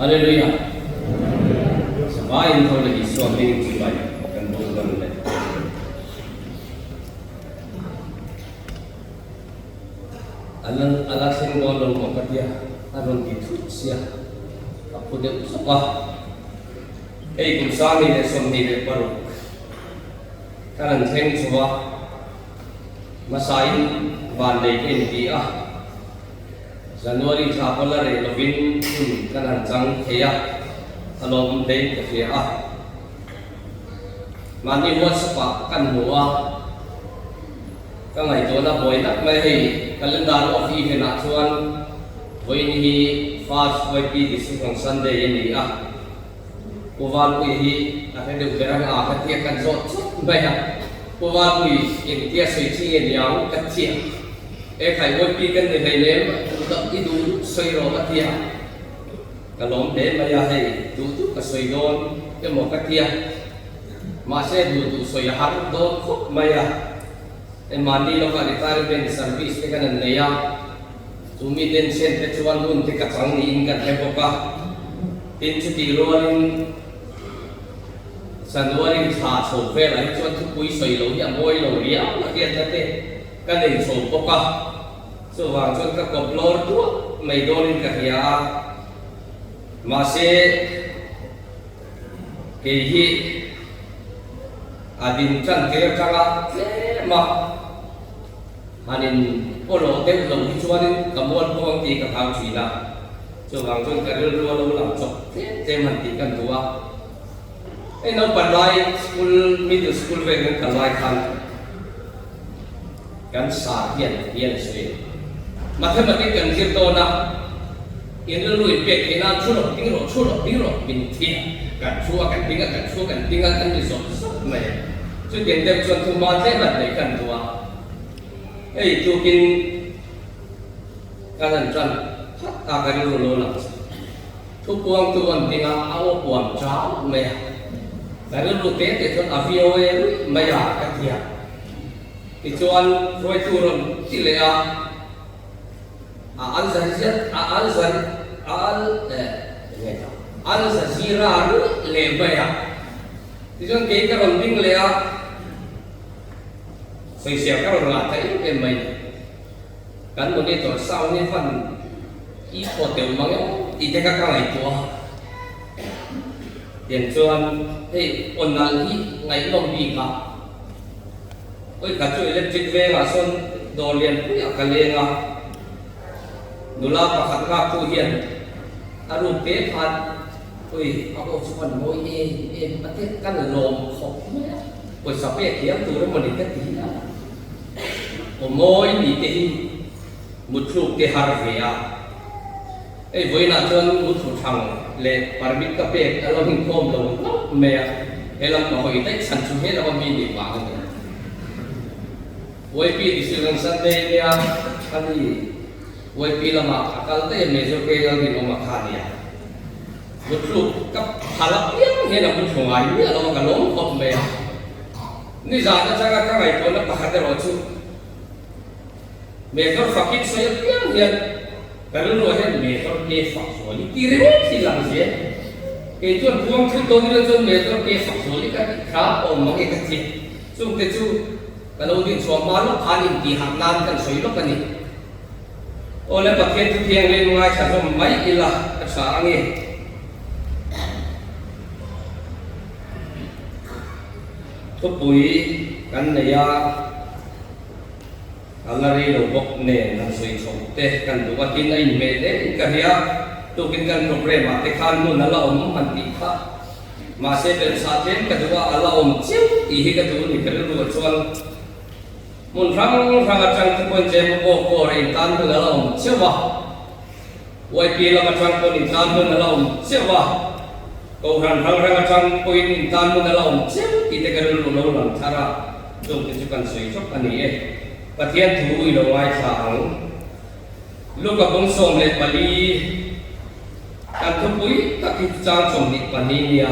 Hallelujah! Zavaiin tho leh Isua hming chibai kan bawk dawn le. A la a la thleng dawn lo maw ka tia, a rawn ti thut sia, a phu deuh zawk a. Hei kum 2026 kan han thleng chho a, hmasain vannei ka inti a. January thla pawh la reh lovin hun kan han chang thei a, a lawmawm hlein ka hria a. Mahni WhatsApp ah kan hmu a, ka ngaihtuahna buai nak mai hei calendar of event ah chuan vawiin hi first YP Decision Sunday a ni a, Pu Valpui hi a hre deuh ber ang a ka tia kan zawh chawt mai a, Pu Valpui engtia sawi chi nge niang ka tia, e khai Vawipi kan ni hleinem duh tak i duh duh sawi rawh ka tia, ka lawm hle mai a hei duh duh ka sawi dawn emaw ka tia, mahse duh duh sawi a har dawn khawp mai a, e mahni lawkah retirement service te kan han nei a. Chu mi denchhen te chuan hun te ka chang niin kan hre bawk a, tin chutih rualin January thla chho velah hi chuan thupui sawi lo hi a mawi lo riau a hriatna te ka nei chho bawk a, chuvang chuan ka kawp lawr duah mai dawnin ka hria a, mahse kei hi a din tan tir atanga tlem a. Han in pawlawh deuh lo hi chuanin ka mual pawh ang tih ka hlau thin a, chuvang chuan ka rilru a lo lang chawp tlem tlem han tih kan duh a. Hei naupang lai school, middle school vel kan kal lai khan kan sar hian hian a sawi a, mathematics kan zir dawn a, in rilru in pek theih nan thu rawh ding rawh, thu rawh ding rawh min ti a, kan thu a kan ding a, kan thu a kan ding a, kan ni zawt zawt mai a. Chutiang deuh chuan thuma tlem han neih kan duh a. Hei tukin kan han tan phat a ka rilru lo lang chu. Thupuangtu an ding a, a aw puan chau mai a. Ka rilru te te chuan a VOA ruih mai a ka ti a. Tichuan hruaitu rawn ti leh a, a Al Jazeera a Al a Al eh enge ta Al Jazeera ruih leh mai a. Tichuan kei ka rawn ding leh a. Sawisel ka rawn ngah ta em em mai. Kan monitor sound hi hman i pawt deuh mang em tih te kha ka ngaihtuah a. Tiang chuan hei aw nalh hi ngaihnawm bik a. Awi kha chu electric vengah sawn dawr lian puiah ka leng a. Nula pakhat nghaktu hian a ruk te khan Ui, a aw chu kan mawi em em a tia kan lawm khawp mai a, pawisa pek thiam tur emaw ni ka ti a, aw mawi ni te hi mutthluk te har ve a, hei vawiinah chuan mutthlu thang leh permit ka pek a lo inkhawm lo hlauh mai a, helam ka hawi daih chhan chu helama mi nih vang a ni. YP Decision Sunday nia a ni. YP lamah a kal daih a Major K Lalrinawma kha a nia. Mutluk ka phal apiang hian a muthlu ngai miah lo a, ka lawm khawp mai a. Nizan atanga ka ngaihtuahna pakhat erawh chu Major fakin sawi apiang hian ka rilruah hian Major K fak zual i ti ringawt hi lang zel. Kei chuan puang thut dawn ila chuan Major K fak zual i ka tih kha awm mang e ka ti. Chungte chu Ka lo din chhuah hma lawk khan intihhak nan kan sawi lawk a ni. Aw le Pathian thu thianghlim ngaithla hlawm mai ila ka tha ang e. Thupui kan nei a, a la rei lo bawk nen han sawi chho te kan duh a, tin a inhmeh hle in ka hria, tukin kan programme ah te khan hmun a la awm han tih kha. Mahse belhchhah tlem ka duh a, a la awm chiau tih hi ka duh ni ka rilru ah chuan hmun hrang hrang atang te pawhin tlem a bawk pawh a intan hun a la awm chiau a, YP lam atang pawhin intan hun a la awm chiau a, Kohhran hrang hrang atang pawhin intan hun a la awm chiau tih te ka rilru lo lang thar a, chung te chu kan sawi chawp a ni e. Pathian thu i lo ngaithla ang. Luka bung 14 kan thupui tak hi chang 24 nia,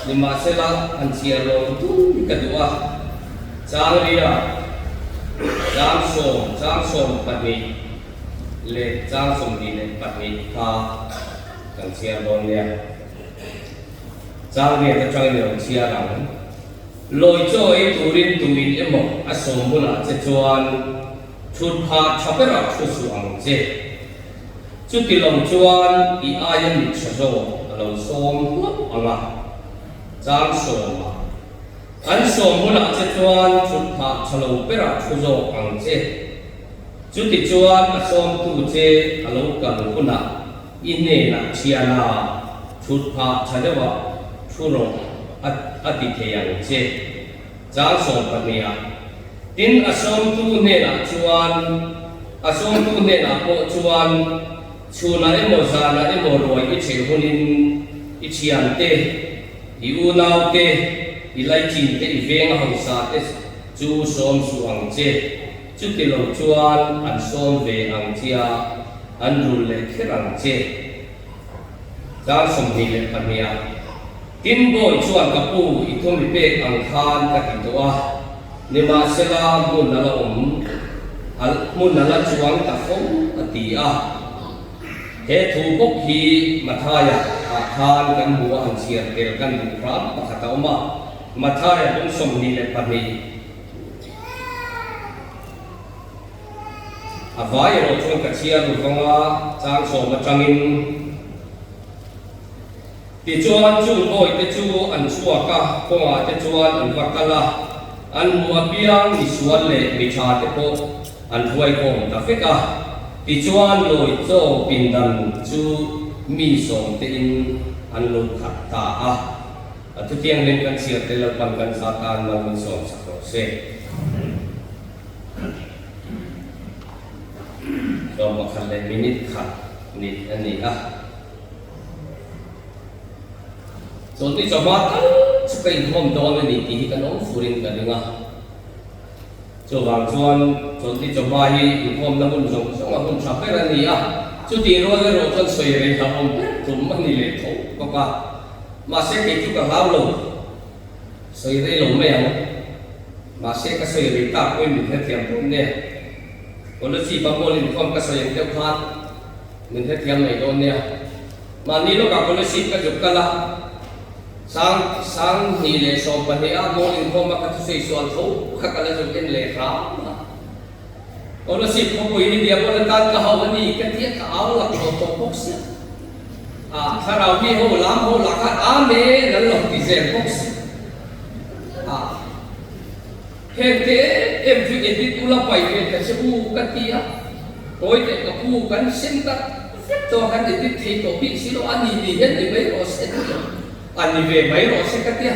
nimahsela han chhiar lawm tum hi ka duh a, chang ria, chang sawm, chang 12 leh chang 22 kha. kan chhiar dawn nia. Chang riat atangin i lo chhiar ang. Lawi chaw ei turin tuin emaw a sawm hunah che chuan thut phah tha berah thu suh ang che. Chuti lo chuan i aia mit tha zawk a lo sawm hlauh ang a. Chang sawmah an sawm hunah che chuan thut phah tha lo berah thu zawk ang che. Chutichuan a sawmtu che a lo kal hunah i hnenah thiana thut phah tha deuhah thu rawh a a ti thei ang che. Chang 12 ah. Tin, a sawmtu hnenah chuan, a sawmtu hnenah pawh chuan chhunah emaw zanah emaw ruai i chheh hunin i thiante, i unaute, i laichin te, i veng hausa te chu sawm suh ang che. Chuti lo chuan an sawm ve ang che a, an rul leh kher ang che. Chang 22 ah, Tin bawi chuan ka pu i thu mi pek ang khan ka ti tawh a, nimahsela hmun a la awm, hmun a la chuang ta fo a ti a. He thu bawk hi Mathaia ah khan kan hmu a, han chhiar tel kan duh hram pakhat a awm a, Mathaia bung 22. A vai erawh chuan ka chhiar ru vang a, chang sawm atangin. Tichuan chung bawihte chu an chhuak a, kawngah te chuan an va kal a, an hmuh apiang misual leh mi tha te pawh an hruaikhawm ta vek a. Tichuan lawi chaw pindan chu mi sawm tein an lo khat ta a. A thutianghlim kan chhiar te Lalpan kan za tan mal min sawm sak rawh se. Hlawm pakhat leh minute khat ni a ni a. Chawlhni chawhma tal chu ka inkhawm dawn a ni tih hi kan awm furin ka ring a. Chuvang chuan chawlhni chawhma hi inkhawmna hun zawng zawng a hun tha ber a ni a. Chutih rual erawh chuan sawi rei hlauhawm ber tum a ni leh tho bawk a. Mahse kei chu ka hlau lo, sawi rei lo mai ang. Mahse ka sawi rei tak pawhin min hrethiam dawn nia. Kawlachip a mual inkhawm ka sawi ang deuh khan min hrethiam mai dawn nia. Mahni lawkah Kawlachip ka zuk kal a, sang 2012 a mual inkhawm a ka thusawi sual tho kha ka la zuk en leh hram a. Kawlachip khawpui hi Diabola tan ka hauh a ni ka tia ka au laklawh tawh bawk sia. A thlarau mi ho lam ho lah khan Amen an lo ti zel bawk si. A heng te em em chu edit ula pai ve ta che u ka ti a, kawi teh ka pu kan sem tak vek tawh a kan edit thei tawh bik si lo a ni ni hian ni mai rawh se ti lo a ni ve mai rawh se ka ti a.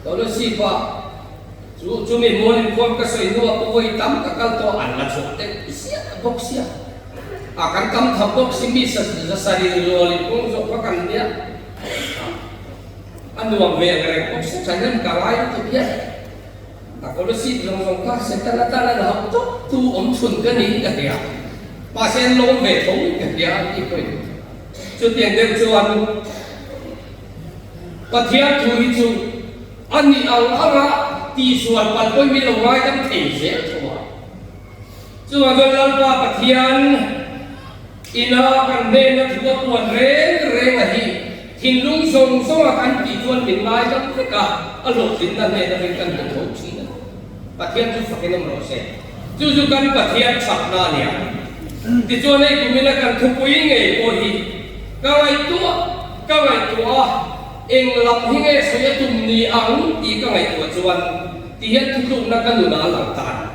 Tawlasi pa chu chumi mual inkhawm ka sawi hnuah pawh vawi tam ka kal tawh an la chhuah deuh ziah bawk sia. A kan tam tham bawk si mi zasarih rual in kawng zawh kha kan nia. A nuam ve ang reng bawk si thahnem ka ngai lutuk hian a kawlawsip zawng zawng kha Setana tan a la hauh tawp tu awm chhun ka ni ka hria. Mahse an lawm ve tho in ka hria a tih pawhin chutiang deuh chuan Pathian thu hi chu a nih ang anga tihsual palh pawhin min lo ngaidam thei zel tho a. Chuvang chuan Lalpa Pathian ina kan hnena thu a puan reng reng a hi thinlung zawng zawnga kan tih chuan min ngaidam vek a, a hlawhtlinna hnen atangin kan hmu tho thin a ni. Pathian chu fakin awm rawh se. Chu chu kan Pathian chakna a nia. Tichuan hei kumina kan thupui ngei pawh hi ka ngaihtuah ka ngaihtuah a, eng lam hi nge sawi a tum ni ang tih ka ngaihtuah chuan ti hian thutlukna ka nunah a lang ta a ni.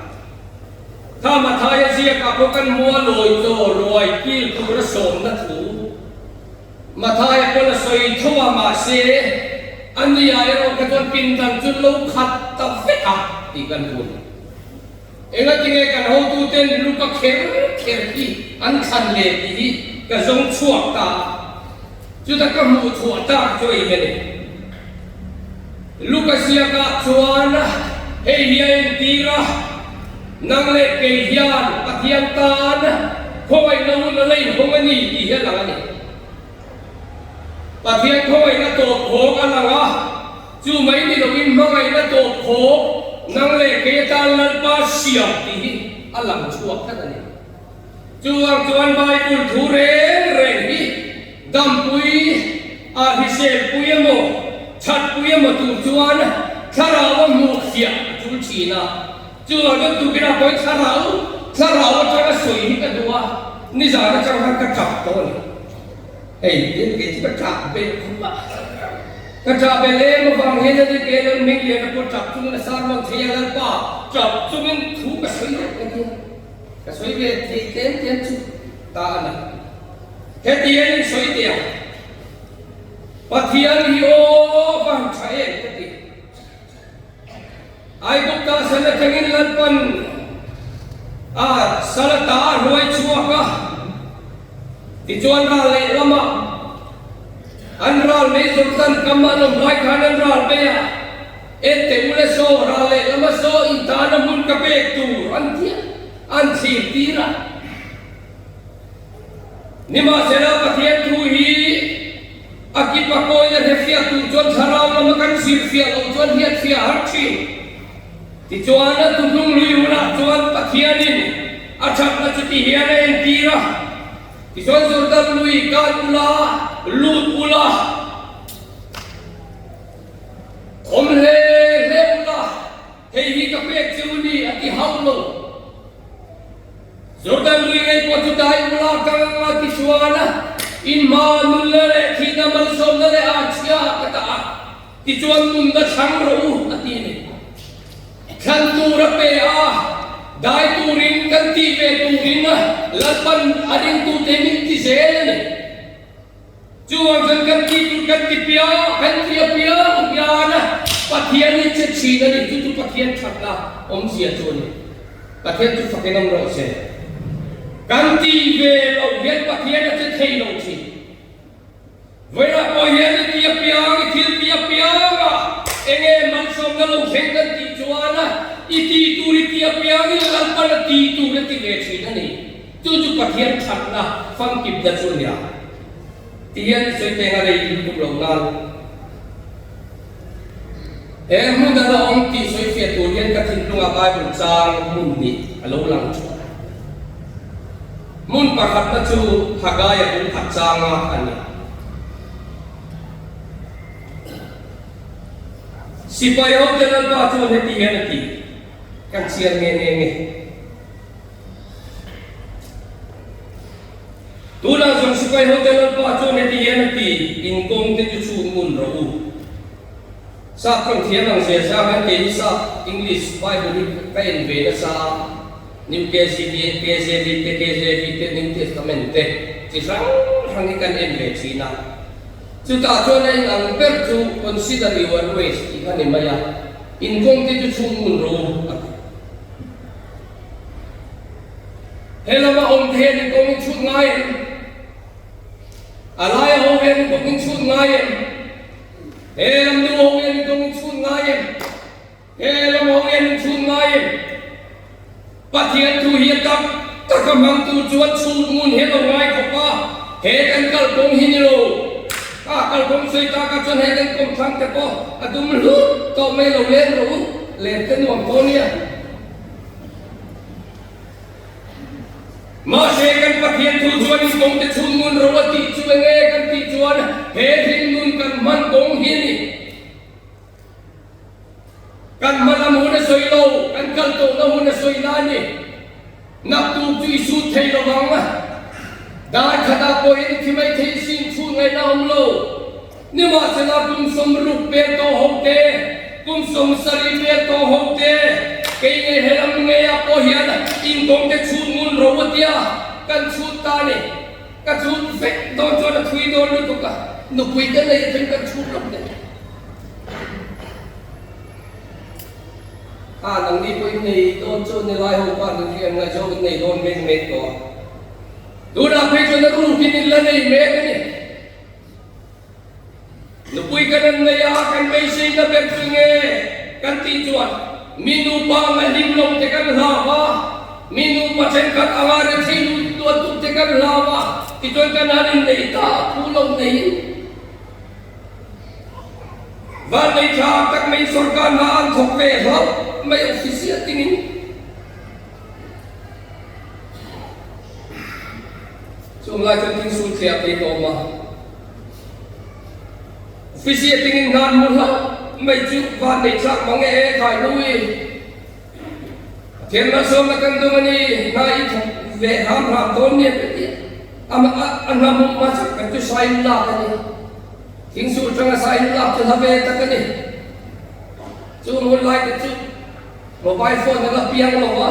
Kha Mathaia ziakah pawh kan hmu a lawi chaw ruai kil tura sawmna thu Mathaia pawn a sawi tho a, mahse a nia erawh kha chuan pindan chu lo khat ta vek a tih kan hmu a ni. Engatinge kan hotuten luka kher kher hi an thlan le tih hi ka zawng chhuak ta a, chuta ka hmuh chhuah tak chu a in a ni. Luka ziakah chuan hei hi a entir a, Nang leh kei hian Pathian tan khawngaihna hun a la inhawng a ni tih hi a lang a ni. Pathian khawngaihna tawp khawk a lang a, chu mai ni loin hmangaihna tawp khawk nang leh kei atan Lalpa siam tih hi a lang chhuak tlat a ni. Chuvang chuan Bible thu reng reng hi. Dampui a hriselpui emaw, thatpui emaw tur chuan thlarau a hmuh fiah a tul thin a. Chuvang chuan tukirah pawhin thlarau, thlarau atanga sawi hi ka duh a, nizan atang khan ka tap tawh a ni. Hei tin kei chu ka tap belh khawp a. Ka tap belh em avang hian a ni ke Lal Hmingliana pawh tap chungin a sermon thei a, Lalpa tap chungin thu ka sawi reng a nia. Ka sawi ve thei tlem tlem chu ta a ni. Heti hian in sawi teh ang, Pathian hi aw va han tha em ka ti. Aigupta sal atangin Lalpan a sal ata a hruai chhuak a, tichuan ral lehlamah an ral mei Jordan kam an awm lai khan an ral mai a, En teh u le saw, ral lehlama saw intana hmun ka pek tur an ti a, an thlir tir a. Nimahsela, Pathian thu hi a kip a kawina hrefiah tur chuan thlarau lama kan zirfiah loh chuan hiatfiah a har thin. Tichuan, a tuhnung lui hunah chuan Pathianin a thatna chuti hian a entir a, Tichuan Jordan lui kan ula, lut ula, awm hle hle ula, hei hi ka pek che u ni, a ti hauh lo. Jordan lui ngei pawh chu dai ula ka anga ti chuan in hma nunna leh thihna malsawmna leh a chhia ka tah a, tichuan nunna thlang rawh u a ti a ni. Thlan tur a pe a, dai turin kan tih ve turin Lalpan a ringtute min ti zel a ni. Chuvang chuan kan tih tur kan ti piang, kan ti a piang hian Pathian hi che thin a ni. Chu chu Pathian thatna awmzia chu a ni. Pathian chu fakin awm rawh se. Kan tih ve loh hian Pathian a che thei lo thin. Vawilah pawh hian i ti a piang, i thil ti a piang a, enge malsawmna lo thleng kan tih chuan i tih tur i ti a piangin Lalpan a tih tur a ti ve thin a ni. Chu chu Pathian thatna famkimna chu a nia. Ti hian i sawi peng a rei lutuk lo nan. He hmun a la awm tih sawi fiah tur hian ka thinlungah Bible chang hmun hnih a lo lang thuah. Hmun pakhatna chu Hagaia bul khat changa a ni. Sipai hote Lalpa chuan heti hian a ti, Kan chhiar nge nge nge. Tunah zawng sipai hote Lalpa chuan heti hian a ti, In kawng te chu chhun ngun rawh u. Sap tawng thiam ang zia zia khan kei hi sap, English, Bible hi ka en ve nasa a, New KGV, KJV te, KJV te, New Testament te chi hrang hrang hi kan en ve thin a. Chutah chuan a inang ber chu Consider your ways tih kha ni mai a, In kawng te chu chhun ngun rawh u a ti. He lama awm te hian in kawng in chhut ngai em? A laia ho hian in kawng in chhut ngai em? He lam nu ho hian in kawng in chhut ngai em? He lam ho hian in chhut ngai em? Pathian thu hi a tak tak a hmang tu chuan chhut ngun hi a lo ngai khawp a, he kan kalkawng hi ni lo. Ka kalkawng sawi tak ah chuan he kan kawmthlang te pawh a dum hlut tawh mai lo leng rawh u, len te nuam tawh nia. Mahse kan Pathian thu chuan in kawng te chhun ngun ro a tih chu enge kan tih chuan he hringnun kan hman kawng hi a ni. Kan hmalam hun a sawi lo, kan kal tawhna hun a sawi la a ni. Naktuk chu i sut thei lo vang. Dar khatah pawhin i thi mai thei sin chhun ngaihna a awm lo. Nimahsela kum 60 pel tawh ho te, kum 70 pel tawh ho te, kei nge helam ngeiah pawh hian inkawng te chhut ngun ro a tia, kan chhut ta a ni. Ka chhut vek dawn chuan a thui dawn lutuk a, nupui te nei atangin kan chhut lo hle. A, nangni pawh in nei dawn chu nilai ho khan in hriat ngaihzawng in nei dawn mek mek tawh a. Tunah phei chuan a rukin in la nei mek a ni. Nupui kan an nei a, kan beiseina ber chu nge kan tih chuan mi nupa anga hlim lo te kan hlau a, mi nupa thenkhat anga rethei lut luat tuk te kan hlau a, tichuan kan han innei ta a phu lo neiin vannei tha tak mai sorkar hna an thawk ve hlauh mai official tingin. Chung lai chuan thingsul thliah phei ka awm a. Office atingin hna an hmu hlauh mai chu van nei thlak mang e khai hlui. Pathian malsawmna kan dawng a ni, hna i thawk ve hram hram dawn nia ka ti a. A hna hmuh hmasak ber chu sain lak a ni. Thingsuh atanga sain lak chu hla ve tak a ni. Chung hun lai te chu mobile phone a la piang lo a,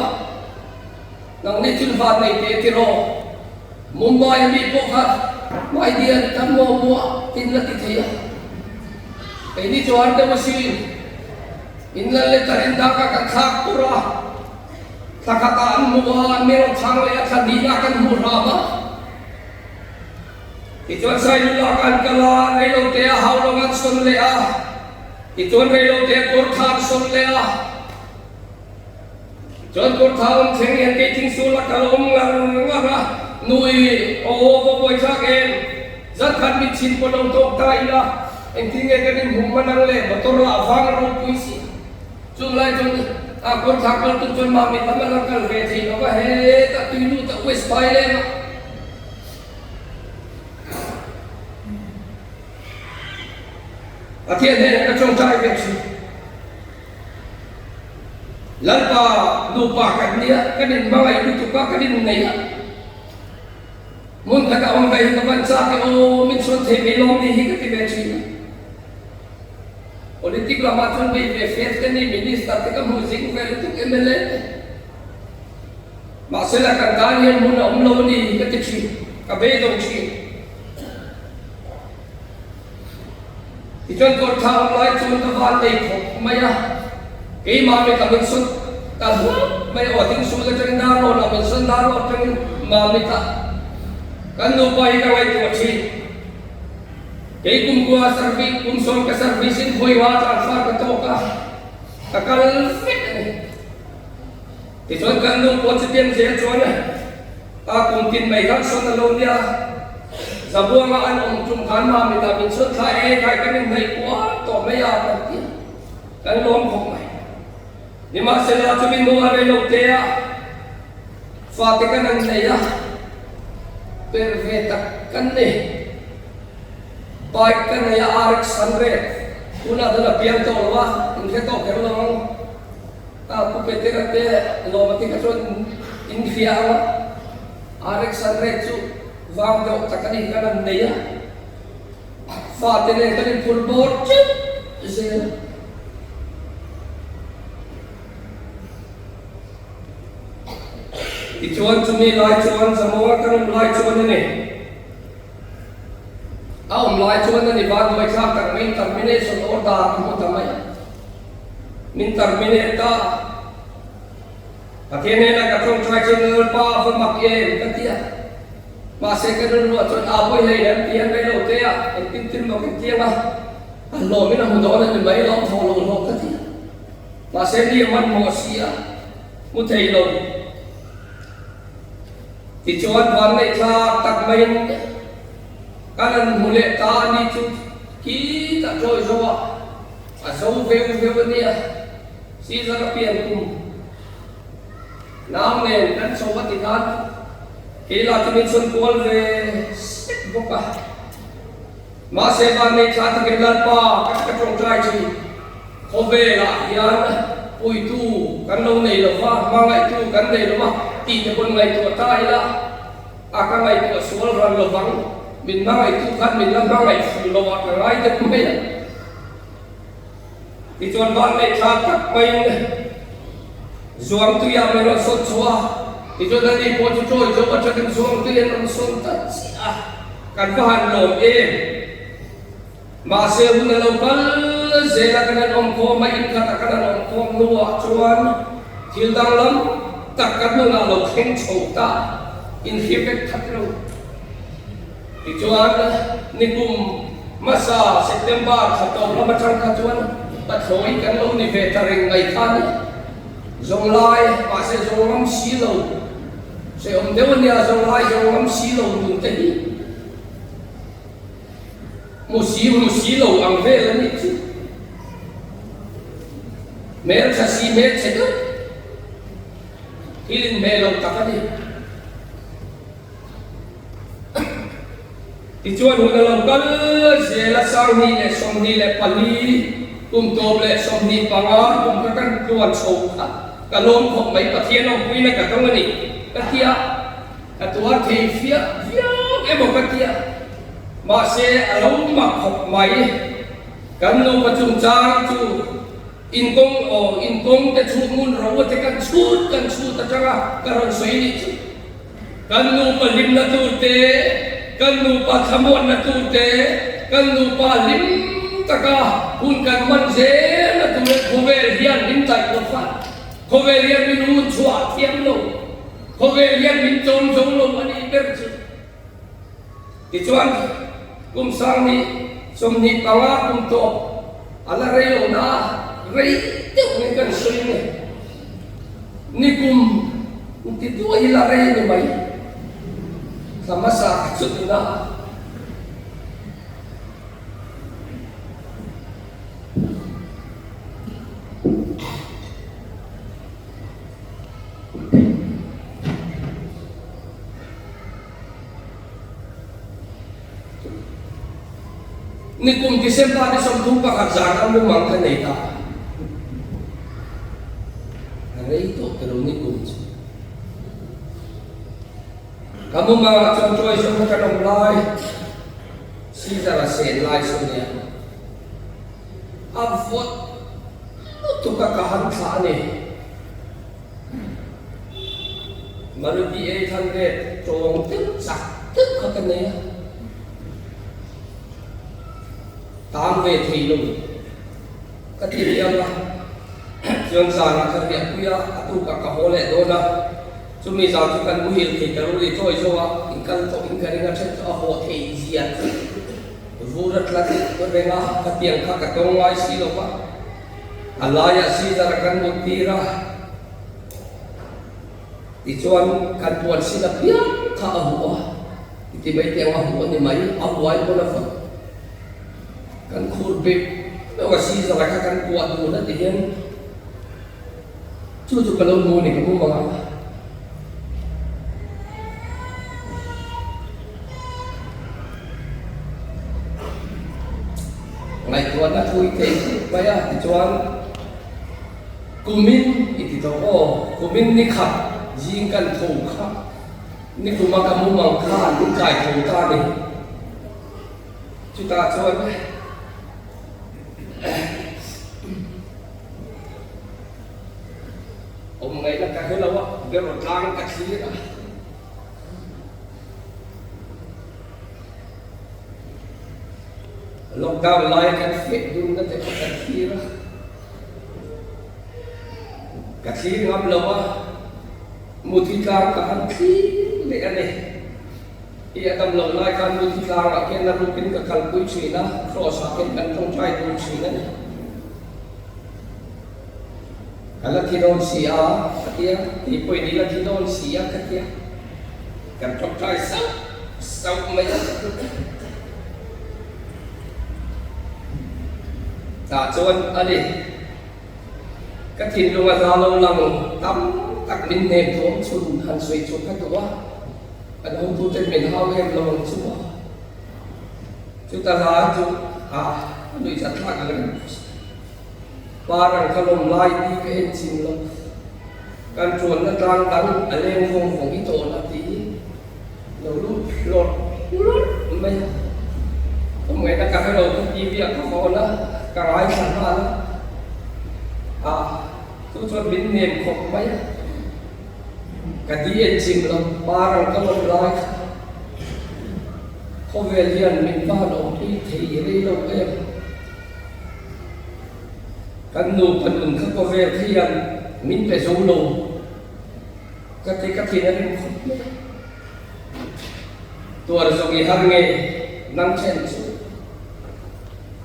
nangni thil van nei teh tiraw? Mumbai a mi pawh kha my dear kan maw muah tin la ti thei a, keini chu har deuh asin. In lal letter in daka kan thlak tur a, thla khatah an hmu a, an mi rawn chhang leh a, thla hnihna kan hmu hram a. Tichuan Sailula kan kal a, reilote a hau lawng an sawn leh a, tichuan reilote a kawrtha an sawn leh a. Chuan kawrtha awm thleng hian kei thingsul a kal awm ngar ngar a, Nui, aw va buai thlak em? Zan khat mit chhin pawh lo tawk ta ila, engtin nge kan inhmuh hman ang le, motor lah vang ropui si. Chung lai chuan a kawrtha kal tum chuan Mamit lam a la kal ve thei lo va, hetah tui lut a West Thailand a. Pathian hnenah ka tawngtai ve thin. Lalpa nupa kan nia, kan inhmangaih lutuk a, kan inneih a. Hmun khat a awm ve hi ka van chak e aw, min chhawn thei mai lawm ni hi ka ti ve thin a. Politic lamah chuan bei ve fe te ni, Minister te ka hmuh zing ve lutuk mla te. Mahsela kan tan hian hmun a awm lo a ni ka ti thin, ka beidawng thin. Tichuan kawr tha awm lai chuan ka van nei khawp mai a, keimah mi ka min sawn ta hlauh mai a, aw thingsul atangin Darlawn ah min sawn, Darlawn atangin Mamit ah kan nupa hi ka ngaihtuah thin. Kei kumkua service, kum sawm ka service in khawi nga transfer ka tawk a, ka kal vek a ni. Tichuan kan nu pawh chutiang zel chuan a kum tin mai khan sawn a lo nia. Zabuanga an awm tum khan Mamit ah min sawn thla e khai kan inhnaih kual tawh mai a kan ti a, kan lawm khawp mai. Nimahsela chumi hnu a rei lo te a fate kan an nei a, per ve tak kan ni. Bike ka nei a RX 100 tunah chuan a piang tawh lo a, in hre tawh kher lo ang. A pu Petera te lawm a ti kha chuan in hria ang a, RX 100 chu vang deuh tak a ni kan han nei a, fate nen kan inphur bawr teuh zel. Tichuan chumi lai chuan Zamuanga kan awm lai chuan a ni. A awm lai chuan a ni vanduai thlak tak mai termination order a hmu ta mai a. Min terminate ta. Pathian hnenah ka tawngtai chin Lalpa va mak em ka ti a. Mahse ka rilruah chuan aa pawi hlei em ti hian rei lo te a engtin thil mak in tiang a, a hlawmin a hmu dawn a ni mai lo thaw lo hlawk ka ti a. Mahse mi a hmanhmawh si a, hmu thei lo. Tichuan vanneih thlak tak maiin kan han hmu leh ta a ni chu khitah chawi zo a, a zo veu veu a nia. Caesar a pian kum nau nen kan chho a ti khan keila chu min chhawn kual ve sek bawk a. Mahse vanneih thla takin Lalpa ka ka tawngtai thin. Khawvelah hian puitu kan lo nei lo va, hmangaihtu kan nei lo va tih te pawn ngaihtuah ta ila, a ka ngaihtuah sual ran lo vang, min hmangaihtu khan min la hmangaih fuh lo ah ka ngai deuh mai a. Tichuan vanneih tha tak maiin Zuangtuia min rawn sawn chhuah a, tichuan ani pawh chu chawi zo atangin Zuangtui an rawn sawn ta chiah a, kan va han lawm em. Mahse hun a lo kal zel a kan han awm khawm a, inkhat a kan han awm khawm hnuah chuan thil danglam tak kan nunah lo thleng chho ta inhria vek khat lo. Tichuan nikum hmasa September thla tawp lam atang kha chuan pathlawi kan lo ni ve ta reng mai kha ni. Zawng lai, mahse zawng ngam si lo, hrehawm deuh a nia zawng lai zawng ngam si lo nun te hi. Hmu si hmu si lo ang vel a nih chu. Hmeltha si hmelchhe deuh thil inhmeh lo tak a ni. Tichuan hun a lo kal zel a, 2024 kum tawp leh 25 kum kha kan tluan chho kha ka lawm khawp mai, Pathian awmpuina ka dawng a ni ka ti a, ka tuar thei fiah viau emaw ka ti a, mahse a lo mak khawp mai. Kan nupa chungchang chu inkawng aw inkawng te chhut ngun ro a te kan chhut kan chhut atanga ka rawn sawi nih chu. Kan nupa hlimna tur te, kan nupa thlamuanna tur te, kan nupa hlim taka hun kan hman zelna tur leh khawvel hian min tlaih lo fa, khawvel hian min hun chhuah thiam lo, khawvel hian min chawm zo lo a nih ber chu. Tichuan, kum 2025 kum tawp a la rei lo na, rei deuh in kan sawi nge. Nikum inti duai hi la rei a ni mai. Thla hmasa ka chut na. Nikum December ni 31 zan a mumang ka nei ta. A rei tawh ta lo nikum chu. Ka mumangah chuan tuai zawng kan awm lai, Caesar a sen lai saw nia. A vawt lutuk a ka han thlah a ni. Maruti 800 tawng deuh chak deuh kha ka nei a, tang ve thei lo ka ti riang a, chuan zanah ka riah pui a, a tukah ka haw leh dawn a, chumi zan chu kan muhil thei ta ruli chawi zo a, in kal tawh in ka ring a, then chu a haw thei zia chu vur a tla reng a, khatiang kha ka tawng ngai si lo va. A laiah Caesar a kan mut tir a, tichuan kan puan sin apiang kha a huh a, i ti mai teh ang a huh a ni mai, a huai pawn a fak. Kan khur bek bek a, Caesar a kha kan kuah dun a ti hian chu chu ka lo hmu a ni ka hmu mang a. Ngaihtuahna thui thei khawp mai a tichuan kumin i ti tawh aw, kumin ni khat zing kan tho kha ni kuma ka mumang khan min kai tho ta a ni. Chutah chuan awm ngaihna ka hre lo a, beraw tlang ka thlir a. Lockdown lai kan feh dun na te kha kan thlir a, ka thlir ngam lo a, muthi tlang ka han thlir leh a ni. I a dam loh lai khan muthi tlangah khian na rukin ka kalpui thin a, cross ah khian kan tawngtai dun thin a ni. Ka la thi dawn si a, ka ti a, kei pawhin i la thi dawn si a, ka ti a. Kan tawngtai sauh sauh mai a. Tah chuan a ni, ka thinlung a za lo lang tam tak min hnem thawm chhun han sawi chu ka duh a, kan hotuten min hau em lo ang chu a. Chuta hla chu a nuihzatthlak ang reng. Parang ka lawm lai ti ka en chin lo. Kan tuanna tlang dang a leng vawng vawng i tawn a ti lo lut hlawrh hlawrh mai a. Ka hmuaina ka hre lo ka TV ah ka hawn a, ka ngaithla nghal a. Ah, chu chuan min nem khawp mai a. Ka ti en chin lo, parang ka lawm lai kha khawvel hian min va han awmpui thei rei lo em. Kan nupa nun kha khawvel khian min pe zo lo ka ti ka thin a rim khawp mai a. Tuar zawng i har nge nang then chu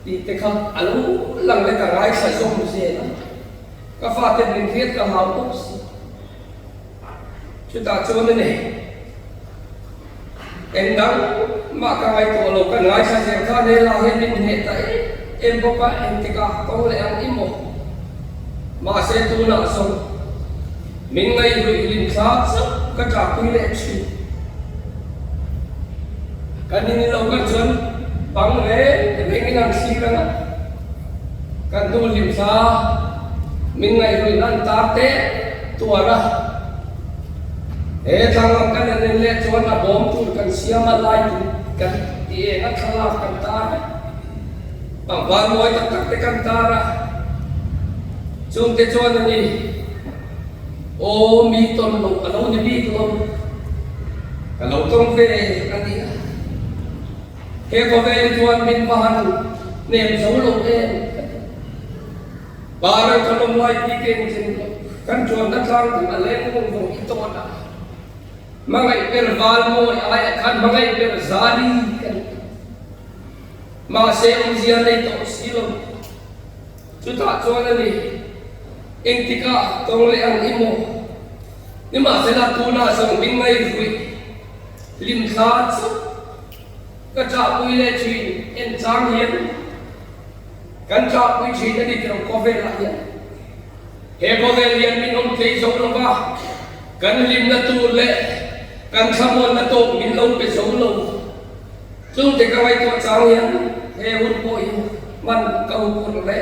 tih te kha a lo lang leh ka ngaithla zawm zel a, ka fate min hriat ka hlau bawk si. Chutah chuan a ni. Eng dang mah ka ngaihtuah lo, kan ngaithla zel kha Nela hian min hneh ta em em bawk a, engtikah kawng leh ang i maw? Mahse tunah zawng min ngaihruih hlim thla chauh ka ṭahpui leh ṭhin. Kan in lo kal chuan bang reng rengin an thlir ang a, kan hnu hlimthla min ngaihruih nan tar teh tuar a. He thlang kan en en leh chuan a bawm tur kan siam a, light in kan ti eng a, thlalak kan tar a, pangpar mawi tak tak te kan tar a, chungte chuan a ni. Aw mi tawn loh a lo ni bik lo, ka lo tawng ve a ni a. He khawvel hi chuan min va han hnem zo lo em ka ti. Baral ka lawm lai pi keng chen lo, kan chuanna tlang chu a leng vawng vawng i tawn a. Hmangaih ber val mawi aiah khan hmangaih ber zali ka ni. Mahse awmzia nei tawh si lo. Chutah chuan a ni, engtikah tawng leh ang i maw? Nimahsela tunah zawng min ngaihruih hlimthla chu ka ṭahpui leh ṭhin en chang hian kan ṭahpui ṭhin a ni tiro khawvelah hian. He khawvel hian min awm tlei zo lo va, kan hlimna tur leh kan thlamuanna tawk min lo pe zo lo. Chungte ka ngaihtuah chang hian he hun pawh hi hman ka huphurh hle.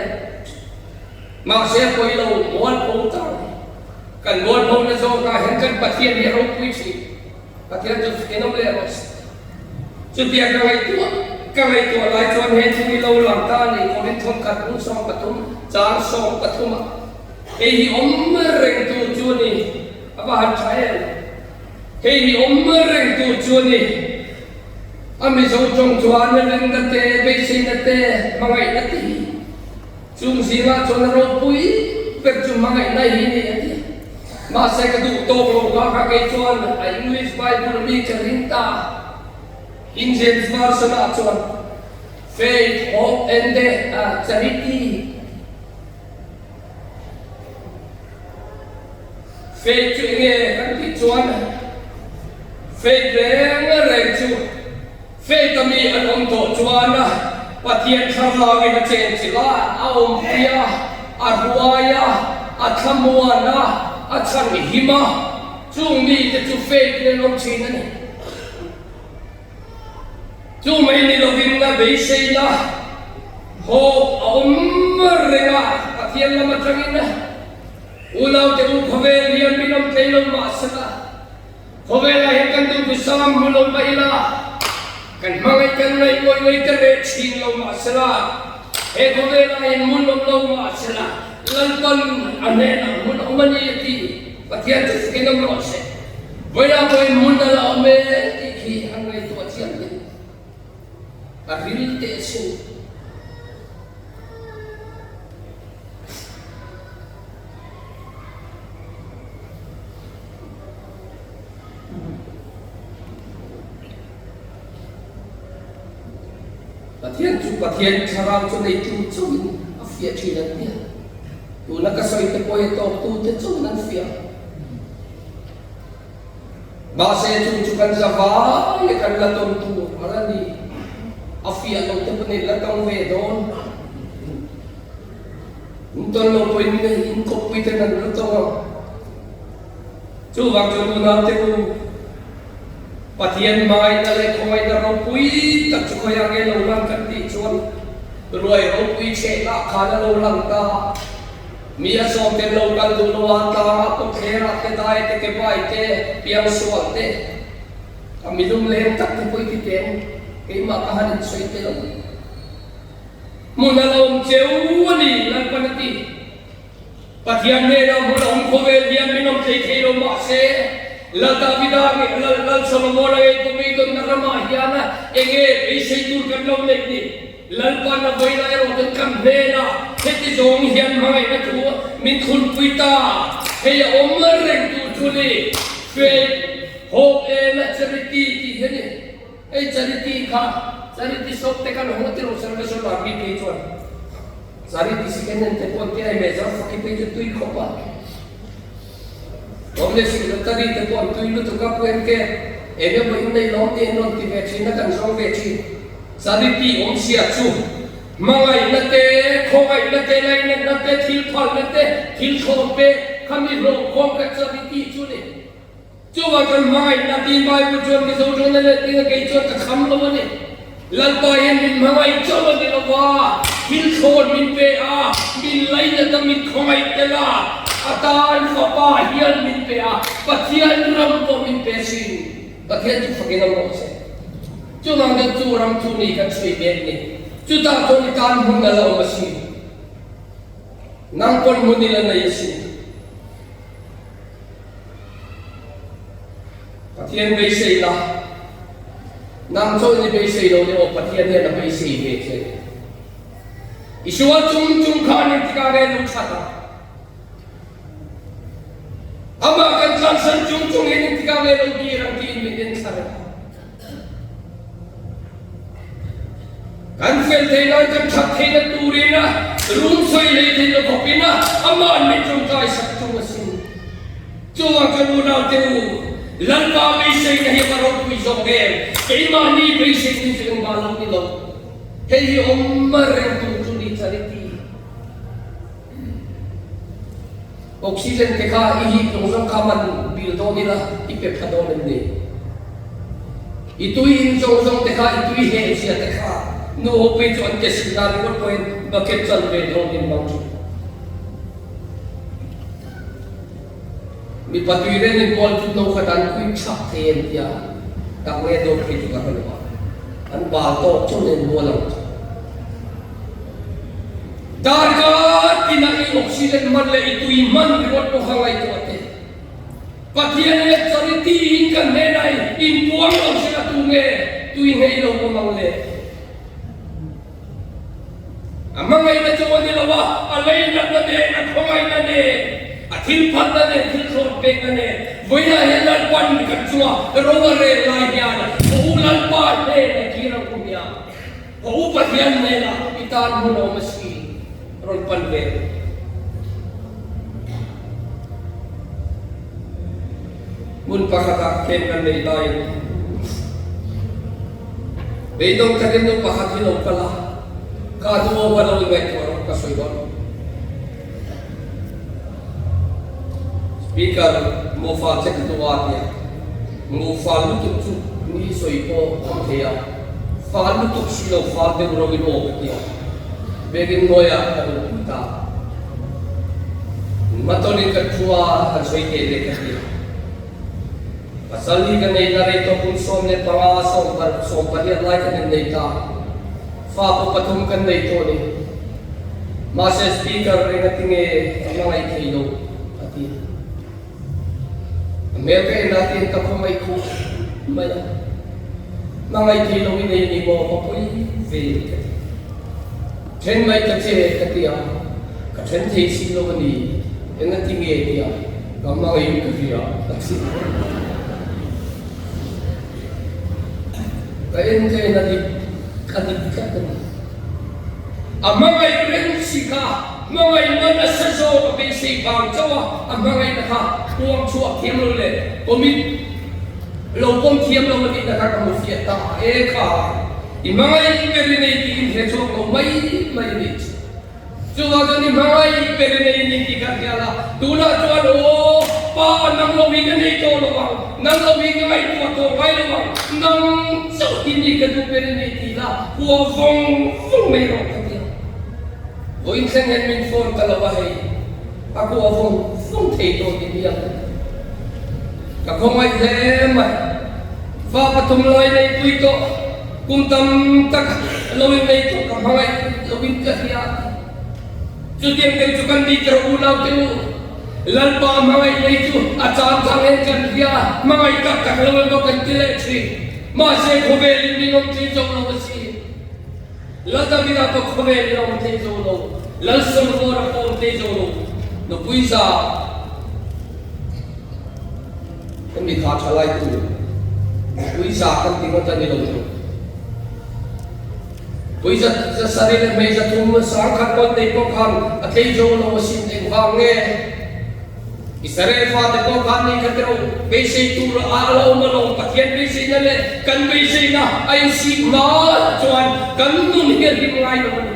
Mahse pawi lo mualpho ta kan mualpho na zawkah hian kan Pathian hi a ropui thin. Pathian chu fakin awm leh rawh se. Chutia ka ngaihtuah ka ngaihtuah lai chuan he thu hi lo lang ta a ni, Korinth thawnkhat bung 13 chang 13 ah hei hi awm reng tur chu a ni, a va han tha em! Hei hi awm reng tur chu a ni. A Mizo tawng chuan rinna te, beiseina te, hmangaihna te hi chung zingah chuan a ropui ber chu hmangaihna hi a ni a ti. Mahse ka duh tawk lo kha kha kei chuan a English Bible mi ka ring ta. King James Version ah chuan Faith, Hope and Charity. Faith chu enge kan tih chuan faith reng reng chu faith a mi an awm tawh chuan Pathian thlarauin a chenchilh a, a awmpui a, a hruai a, a thlamuan a, a chhanhim a, chung mite chu faith in an awm thin a ni. Chu mai ni lovin a beiseina hope a awm reng a, Pathian lam atangin unaute u khawvel hian min awm tlei lo mahsela khawvelah hian kan duhthusam hmu lo mah ila, kan hmangaih kan ngaih ngawih ngawih te reh thin lo mahsela he khawvelah hian hmun awm lo mahsela Lalpan a hnenah hmun awm a ni a ti. Pathian chu fakin awm rawh se. Vawilah pawhin hmun a la awm e tih khi an ngaihtuah chiang hle. A ril teh sin. Pathian chu Pathian thlarau chu neitu chauhin a fiah thin an ti a. Tuna ka sawi te pawh hi a tawktute chauhin an fiah. Mahse chung chu kan za vai a kan la tawn tur a la ni. A fiah lo te pawhin la tawng ve dawn. In tawn lo pawhin in kawppui ten an la tawng ang. Chuvang chuan unaute u, Pathian hmangaihna leh khawngaihna ropui tak chu khawiah nge lo lang kan tih chuan ruai ropui chhehna khan a lo lang ta. Mi a sawm ten lo kal duh lo a, tlangah kawtthlerah te, dai te, kebai te, piangsual te, a milum leng tak te pawh i ti teng, keimah ka han insawi tel ang. Hmun a lo awm cheu a ni, Lalpan a ti. Pathian hnenah hmun a awm khawvel hian min awm thei thei lo mahse, Lal Davida nge Lal Lal Solomona ngei pawh mi tawnna ramah hian enge beisei tur kan lo neih ni? Lalpan a vawilah erawh chuan kan hnenah heti zawng hian hmangaihna thu min thlunpui ta. Hei a awm reng tur chu ni, Faith, Hope and Charity tih hi a ni. Hei charity kha charity shop te kan hawng tirh Salvation Army phei chuan charity second hand te pawh an ti a, hei Major Faki phei chu tui khawp a, Lawm leh Secretary te pawh an tui lutuk a, Pu NK eng emaw in nei lawm ni an rawn ti ve thin a, kan zawng ve thin. Charity awmzia chu hmangaihna te, khawngaihna te, lainatna te, thil phalna te, thil thlawm te, khami hlawhkhawm kha charity chu a ni. Chuvang chuan hmangaihna tiin Bible chuan Mizo tawngna leh tina kei chuan ka kham lo a ni. Lalpa hian min hmangaih chauh a ni lo va, thil thlawn min pe a, min lainat a, min khawngaih tel a, a tan Fapa hian min pe a, Pathian ram pawh min pe sin. Pathian chu fakin awm rawh se. Chuvang chuan chu ram chu ni kan sawi mek ni. Chutah chuan i tan hmun a la awm asin. Nang pawn hmun i la nei asin. Pathian beisei la, nang chuan i beisei lo ni aw, Pathian hian a beisei ve che ni. I sual chung chung khan engtikah nge lo that a? Amah kan tlansan chung chung hian engtikah nge lo kir ang tiin min en thla reng a. Kan fel thei nan kan that theihna turin a rum sawi hlei thei lo khawpin a ama'n min tawngtai sak tung asin. Chuvang chuan unaute u, Lalpa beiseina hi a va ropui zawk em? Keimahni beiseina hi chu engmah lo ni lo. Hei hi awm reng tur chu ni charity. Oxygen te kha i hip zawng zawng kha man bil dawn ila i pe pha dawn em ni? I tui in zawng zawng te kha i tui heh zia te kha nu ho phei chu an ke sil dan ringawt pawhin bucket chan ve dawn in hmang thin. Mipa tui reng in kual chu no khat an khui chhak thei em tia tak nge dawt phei chu ka hre lo a, an bal tawk chauh nen mual ang chu. Darkar tinah i oxygen hman leh i tui hman ringawt pawh kha ngaihtuah teh. Pathian leh charity in kan hnenah i inpuang lo se ka tu nge tui nghei lo awm ang le? A hmangaihna chu a ni lo a, a leinatna nen, a khawngaihna nen, a thilphatna nen, thil thlawn pekna nen. Vawiinah hian Lalpan kan chunga ro a rel lai hian a u Lalpa hnenah kir ang u hmiang. Ka u Pathian hnenah i tan hmun awm a si rawn pan ve. Hmun pakhatah camp kan neih laiin beidawng takin nu pakhat hi lo kal a, ka nu aw ka lo ingaihtuah rawh ka sawi dawn. Speaker, Mufa check duh a tia. Mufa lutuk chu ni sawi pawh awm thei a, fal lutuk si lo fal deuh ro in aw ka tia. Biakinn hnuaiah ka lo pui ta. Hmatawnin ka thu a, han sawi teh leh ka tia. Pasal hi ka nei ta rei tawh kum 15, 18 lai kan innei ta. Fa pawh pathum kan nei tawh ni. Mahse speaker eng a ti nge a hmangaih thei lo a ti. A hmel ka en ah tiin ka khawngaih khuh mai a. Hmangaih thei lo i nei ni maw ka pawi ve ka ti. Then mai ta che ka ti a, ka then thei si lo a ni. Eng a ti nge ti a, ka hmangaih ka hria a ti. Ka en ka en a dik a dik tlat a ni. A hmangaih reng si kha hmangaihna nasa zawk a beisei vang chauh a, a hmangaihna kha puang chhuah thiam lo leh commit lo pawm thiam lo a nihna kha ka hmu fiah ta e kha. I hmangaih ber i nei tiin hre chhuak lo mai mai a nih chu. Chuvang chuan i hmangaih ber i nei ni tih kha hria la, tunah chuan aw Pa nang lo hi ka nei tawh lo ang, nang lo hi ka ngaihtuah tawh ngai lo ang, nang chauh hi ni ka duh ber i nei ti la, hua vawng vawng mai rawh ka ti a. Vawiin thleng hian min phone ta lo a hei, a hua vawng vawng thei tawh ti hi ang ka ti. Ka khawngaih hle mai, fa pathum lai neipui tawh. Kum tam tak lo in nei tawh ka hmangaih lo in ka hria. Chutiang deuh chu kan ni ker unau te u. Lalpa hmangaih nei chu a chan chang en kan hria, hmangaih tak tak lo emaw kan ti leh thin. Mahse khawvel in min awm thei zo lo a si. Lal Davida pawh khawvel in a awm thei zo lo, Lal Solomona pawh awm thei zo lo. Nupui za. Kan mi kha tha lai tu mipui za kan ti ngawt a ni lo chu. Pui za za sarih leh hmei za thum sang khat pawn nei pawh khan a tlei zo lo asin engvang nge Israel fate pawh khan ni kha tiro beisei tur a a lo awm alawm Pathian beiseina leh kan beiseina a insik hma chuan kan nun hi a hlim ngai lo a ni.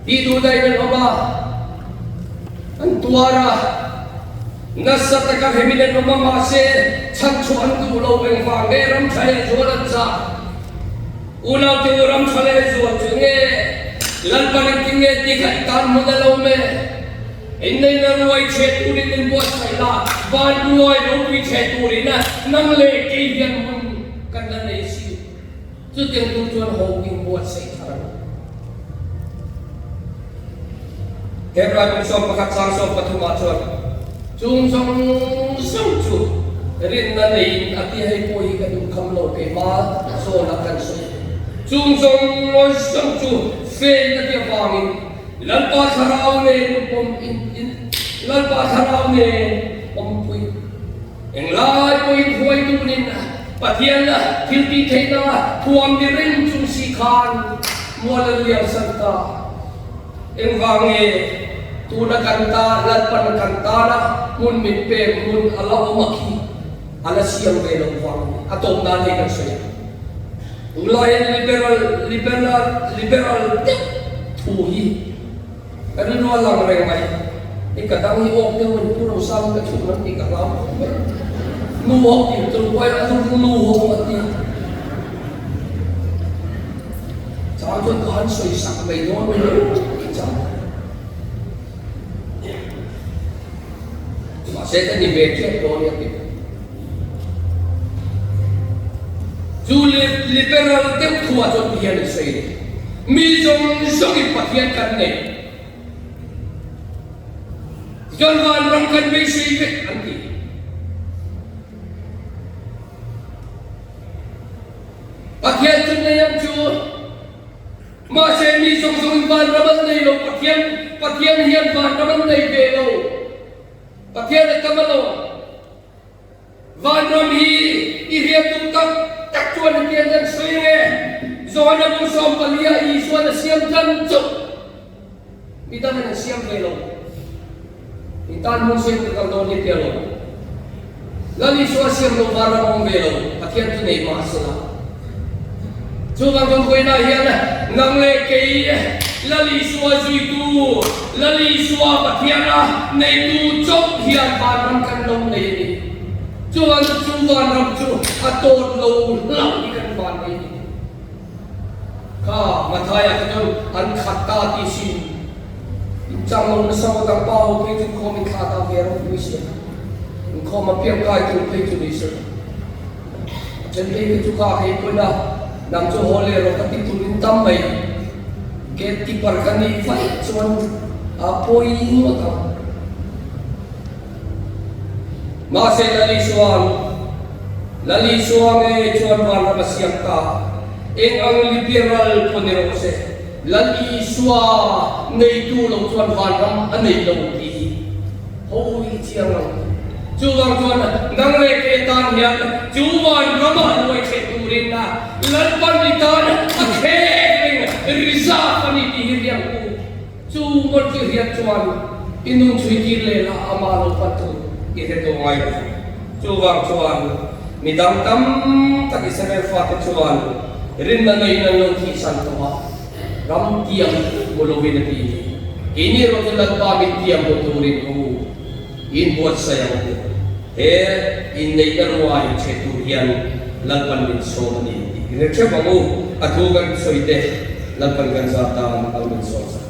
Tih duh daih an awm a, an tuar a. Nasa taka hremin an awm a, mahse chhanchhuah an duh lo. Engvang nge ram tha leh zual an chah? Unaute u ram tha leh zual chu nge Lalpan engtin nge tih kha i tan hmun a lo me? Inneihna ruai chhe turin in buatsaih la, van ruai ropui chhe turin nang leh kei hian hmun kan la nei si. Chutiang tur chuan ho in buatsaih thar ang. Hebrai bung 11 chang 13 ah chuan chung zawng zawng chu rinna neiin a ti hei pawh hi ka duh kham lo keimah zawnah kan sawi. Chung zawng zawng chu fail a ti avangin Lalpa thlarau nen awm in in Lalpa thlarau nen awmpui englai pawhin hruai tunin Pathian thil tih theihna thuam ni reng chung si khan mual an liam san ta. Engvang nge tuna kan ta Lalpan kan tana hmun min pek hmun a la awm a khi a la siam ve loh vang a tawp nan hei kan sawi a. Tunlaiin liberal liberal liberal deuh thu hi ka rilru a lang reng mai. I ka dang hi awk deuh in pu Rosang ka chhun an tih ka hlau khawp mai. Nu ho tih tur pawhin a rilru nu ho a ti. Chang chuan ka han sawi sak mai dawn mai lo ti chang. Mahse ka ni ve tep dawn nia ti. Chu liberal deuh thuah chuan ti hian an sawi a ni. Mi zawng zawngin Pathian kan nei. Tichuan vanram kan beisei vek an ti. Pathian chu nei ang chu. Mahse mi zawng zawngin vanram an nei lo. Pathian Pathian hian vanram an nei ve lo. Pathian a tam alawm. Vanram hi i hriat duh tak tak chuan hetiang kan sawi nge? Johana bung 14 ah Isuan a siam tan chauh. Midangin an siam ve lo. In tan hmun siam ka kal dawn hi tia lo. Lal Isua siam lo vanram a awm ve lo. Pathian chu nei mah sela. Chuvang kan vawiinah hian nang leh kei Lal Isua zuitu, Lal Isua Pathiana neitu chauh hian vanram kan lo nei a ni. Chuvang chu chu vanram chu a tawt lo hlauh hi kan van nei a ni. Kha Mathaia kha chuan an khat ta tih sin inchang lo nasa ngawt ang pa ho phei chu inkhawm inthlah ta ve ropui sia. Inkhawm a piang kai tur phei chu ni se. Chennai te chu ka hei pawn a, nang chu haw leh rawh ka ti turin tam mai. Gate keeper ka nih vaih chuan a pawi ngawt ang. Mahse Lali chuan, Lali chua nge chuan vanram a siam ta, eng ang liberal pawh ni rawh se, Lal Isua neitu lo chuan vanram a nei lo tih hi hawi chiang ang. Chuvang chuan nang leh kei tan hian chu vanramah ruai theih turin Lalpan i tan a khek reng reserve a ni tih hi riang u. Chu mawlh chu hian chuan i nun chhui tir leh lah amah lo pan tur i hre tawh ngai lo. Chuvang chuan mi dang tam tak Israel fate chuan rinna neiin an lo thihsan tawh a, ram tiam hmu lovin a ti ni. Keini erawh chu Lalpa min tiam hmu turin ka u inbuatsaih ang u. He inneihna ruai chhe tur hian Lalpan min sawm a ni tih i hre theuh ang u. A thu kan sawi te Lalpan kan zah tan an min sawm sak.